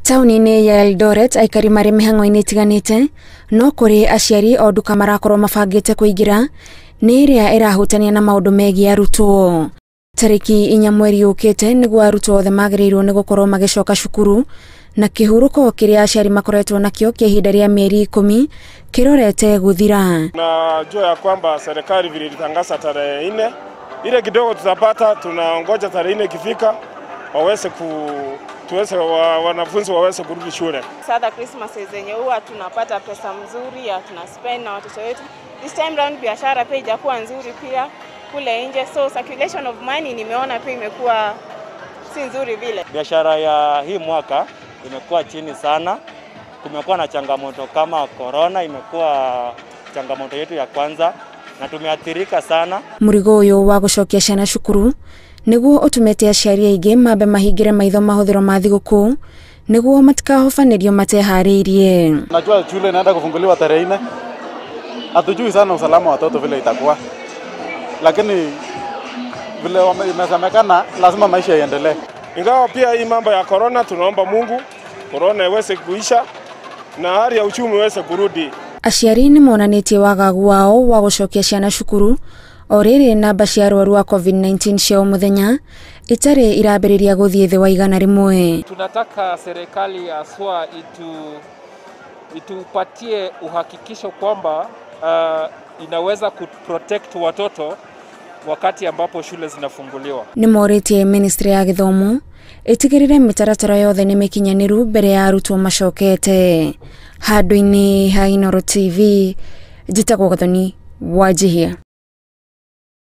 Taũni-inĩ ya Eldoret aikari marĩ mĩhang'o-inĩ ĩtiganĩte, no kũrĩ aciari o nduka marakorwo mabangĩte kũingĩra nĩ ĩrĩa ĩrahutania na maũndũ megiĩ arutwo. Tarĩki 4 mweri ũkĩte nĩguo arutwo othe magĩrĩirwo nĩ gũkorwo magĩcoka cukuru, na kĩhurũko kĩrĩa aciari makoretwo nakĩo kĩa ihinda rĩa mĩeri 10 kĩrorete gũthira. Najua ya kwamba serikali vile ilitangaza tarehe 4, ile kidogo tutapata, tunaongoja tarehe 4 ikifika waweze tuweze wanafunzi waweze kurudi shule. Sasa Christmas zenye huwa tunapata pesa mzuri ya tuna spend na watoto wetu. This time round biashara pia haijakuwa nzuri pia kule nje, so circulation of money nimeona pia imekuwa si nzuri vile. Biashara ya hii mwaka imekuwa chini sana. Kumekuwa na changamoto kama corona, imekuwa changamoto yetu ya kwanza na tumeathirika sana. Murigo uyu wa gucokia ciana cukuru niguo utumete aciari aingĩ mambe mahingĩre maitho mahũthĩro ma thigũkũ niguo matikahobanĩrio mateharĩirie. Najua shule inaenda kufunguliwa tarehe 4. Hatujui sana usalama wa watoto vile itakuwa, lakini vile imesemekana lazima maisha yaendelee. Ingawa pia hii mambo ya corona, tunaomba Mungu corona iweze kuisha na hali ya uchumi iweze kurudi. Aciari nĩ monanĩtie wagagu wao wa gũcokia ciana cukuru o rĩrĩ namba cia arwaru a COVID-19 cia o mũthenya itarĩ irambĩrĩria gũthiĩ thĩ wa 100. Tunataka serikali haswa itupatie uhakikisho kwamba inaweza kuprotect watoto wakati ambapo shule zinafunguliwa. Nĩ morĩtie ministry ya gĩthomo ĩtigĩrĩre mĩtaratara yothe nĩ mĩkinyanĩru mbere ya arutwo macokete. Handũ-inĩ ha Inooro TV, njĩtagwo Gathoni Wanjihia.